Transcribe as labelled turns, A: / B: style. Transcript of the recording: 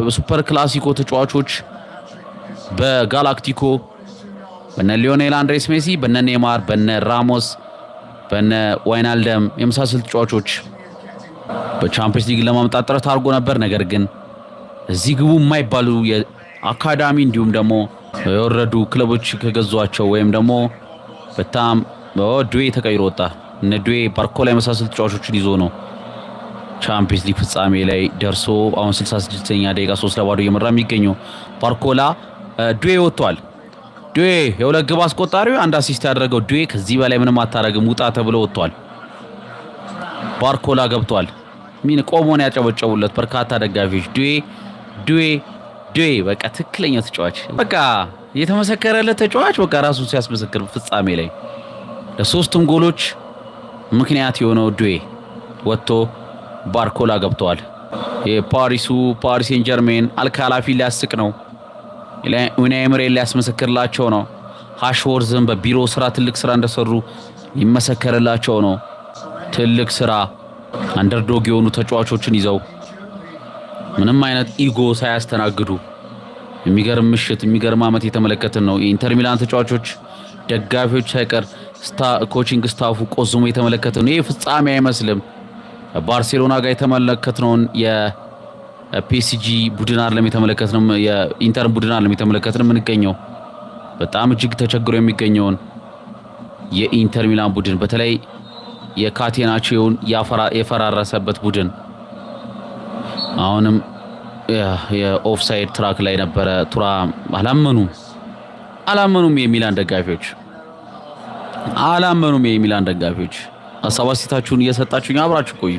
A: በሱፐር ክላሲኮ ተጫዋቾች፣ በጋላክቲኮ፣ በነ ሊዮኔል አንድሬስ ሜሲ፣ በነ ኔማር፣ በነ ራሞስ፣ በነ ዋይናልደም የመሳሰሉ ተጫዋቾች በቻምፒየንስ ሊግ ለማምጣት ጥረት አድርጎ ነበር። ነገር ግን እዚህ ግቡ የማይባሉ የአካዳሚ እንዲሁም ደግሞ የወረዱ ክለቦች ከገዟቸው ወይም ደግሞ በጣም ዱዌ ተቀይሮ ወጣ። እነ ዱዌ፣ ባርኮላ የመሳሰሉ ተጫዋቾችን ይዞ ነው ቻምፒየንስ ሊግ ፍጻሜ ላይ ደርሶ አሁን 66ኛ ደቂቃ 3-0 እየመራ የሚገኘው። ባርኮላ፣ ዱዌ ወጥቷል። ዱዌ የሁለት ግብ አስቆጣሪው፣ አንድ assist ያደረገው ዱዌ ከዚህ በላይ ምንም አታረግም፣ ውጣ ተብሎ ወጥቷል። ባርኮላ ገብቷል። ሚን ቆሞ ነው ያጨበጨቡለት በርካታ ደጋፊዎች። ዱዌ፣ ዱዌ፣ ዱዌ፣ በቃ ትክክለኛው ተጫዋች፣ በቃ የተመሰከረለት ተጫዋች፣ በቃ ራሱን ሲያስመሰክር ፍጻሜ ላይ ለሶስቱም ጎሎች ምክንያት የሆነው ዱዌ ወጥቶ ባርኮላ ገብተዋል። የፓሪሱ ፓሪስ ሴን ጀርሜን አልካላፊ ሊያስቅ ነው። ኡናይ ኤምሬ ሊያስመሰክርላቸው ነው። ሃሽዎርዝም በቢሮ ስራ ትልቅ ስራ እንደሰሩ ሊመሰከርላቸው ነው። ትልቅ ስራ፣ underdog የሆኑ ተጫዋቾችን ይዘው ምንም አይነት ego ሳያስተናግዱ የሚገርም ምሽት፣ የሚገርም ዓመት የተመለከትን ነው። የኢንተር ሚላን ተጫዋቾች፣ ደጋፊዎች ሳይቀር coaching staff ኡ ቆዝሞ የተመለከትን ነው። ይህ ፍጻሜ አይመስልም። ባርሴሎና ጋር የተመለከትነውን የፒኤስጂ ቡድን አይደለም የተመለከትነው፣ የኢንተር ቡድን አይደለም የተመለከትነው የምንገኘው። በጣም እጅግ ተቸግሮ የሚገኘውን የኢንተር ሚላን ቡድን፣ በተለይ የካቴናቸውን የፈራረሰበት ቡድን። አሁንም የ offside track ላይ ነበረ ቱራም። አላመኑም፣ አላመኑም። የሚላን ደጋፊዎች አላመኑም። የሚላን ደጋፊዎች፣ ሀሳብ አስተያየታችሁን እየሰጣችሁኝ አብራችሁ ቆዩ።